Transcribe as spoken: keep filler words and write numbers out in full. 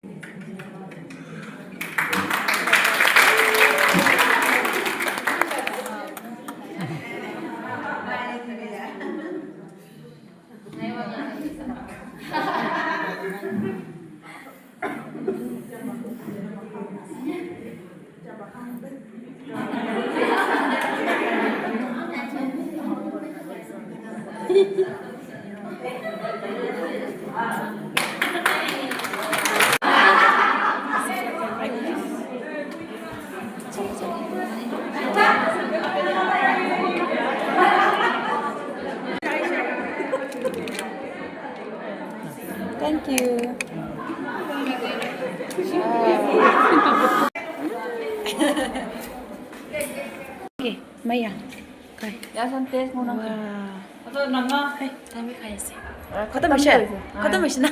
Thank you. Okay, Maya. Kai. Ya san test mo na. Wow. Ato nanga. Hai, tami kai se. Kata masha. Kata masha na.